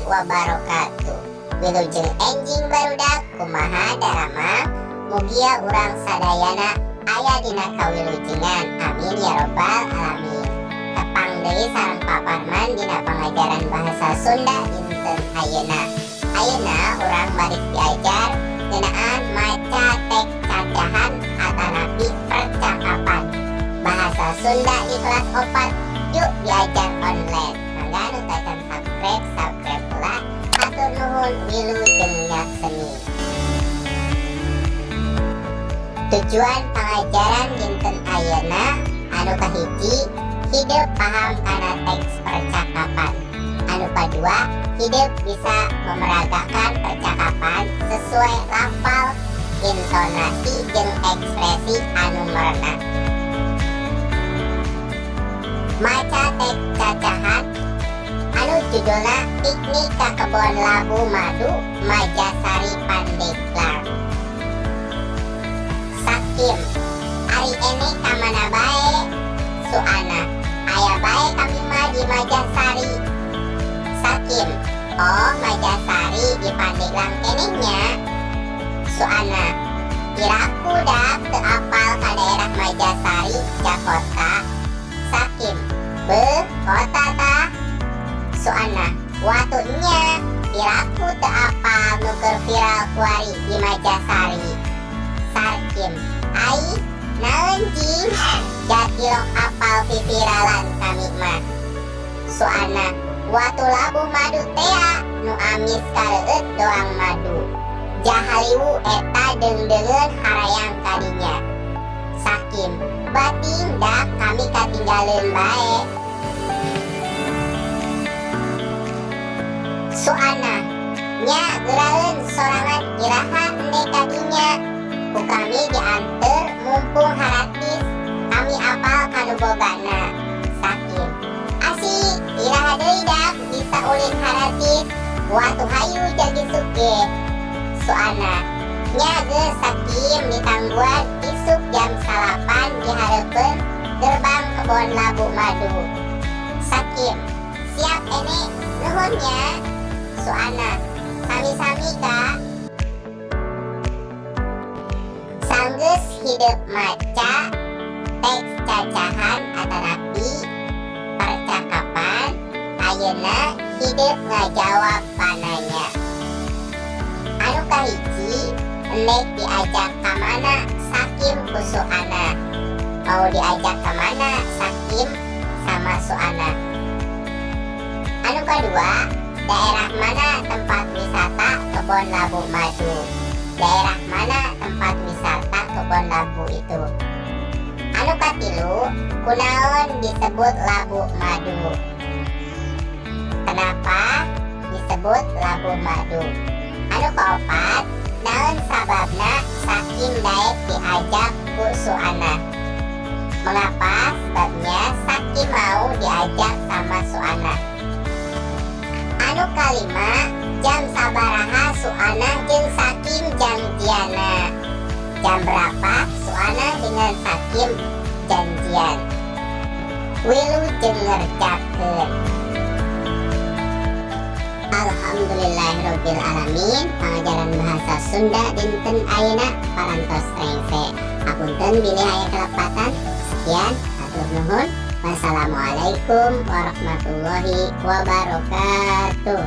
Wabarakatuh. Wilujeng enjing, barudak. Kumaha daramang? Mugia urang sadayana aya dina kawilujengan. Amin ya robbal alamin. Tepang deui sareng Pak Parman dina pangajaran bahasa Sunda dinten ayeuna. Ayeuna urang bade diajar ngeunaan maca teks cacahan atanapi percakapan bahasa Sunda di kelas 4. Yuk, diajar online. Mangga nu tacan subscribe, subscribe lah. Hatur nuhun, wilujeng nyakseni. Tujuan pengajaran dinten ayeuna anu kahiji, hidep paham kana teks percakapan. Anu kadua, hidep bisa memeragakan percakapan sesuai lafal, intonasi, jeung ekspresi anu merenah. Maca teks cacahan anu judulna Piknik ka Kebon Labu Madu Majasari Pandeglang. Sakim, "Ari Ene ka mana bae?" Suana, "Aya bae kami mah di Majasari." Sakim, "Oh, Majasari di Pandeglang keneh nya?" Suana, "Piraku dak teu apal ka daerah Majasari, Jakarta." Sakim, "Beuh, kota tah." Suana, "Watuh nya, piraku teu apal nu keur viral kuari di Majasari." Sarkim, "Ai, naon jing? Jatilok apal viviralan kami mah." Suana, "Watu labu madu tea nu amis kareueut doang madu. Jahaliwu eta deung-deungeun harayang kadinya." Sakim, "Bating dak kami katinggaleun bae." Suana, "Nya geuraeun sorangan, iraha ende kadinya? Ku kami dianter, mumpung haratis, kami apal kanu bogana." Sakim, "Asik, iraha deui dak bisa ulin haratis? Watuh hayu jadi isuk ge." Suana, "Nya geus Sakim, ditangguan isuk jam 9 di hareupeun gerbang kebon labu madu." Sakim, "Siap Ene, nuhun nya." Suana, "Sami-sami, Kak." Sanggeus hidep maca teks cacahan atanapi percakapan, ayeuna hidep ngajawab pananya. Anu kahiji, endek diajak ka mana Sakim ku Suana? Mau diajak kemana Sakim sama Suana? Anu kedua, daerah mana tempat wisata kebon labu madu? Daerah mana tempat wisata kebon labu itu? Anu katilu, kunaon disebut labu madu? Kenapa disebut labu madu? Anu kaopat, naon sababna Sakim daek diajak ku Suana? Mengapa sebabnya Sakim mau diajak sama Suana? Anu kalima, jam sabaraha Suana jeung Sakim janjianna? Jam berapa Suana dengan Sakim janjian? Wilujeng ngerjakeun. Alhamdulillahirabbil alamin, pengajaran bahasa Sunda dinten ayeuna parantos rengse. Hapunten bilih aya kalepatan. Sekian, hatur nuhun. Wassalamualaikum warahmatullahi wabarakatuh.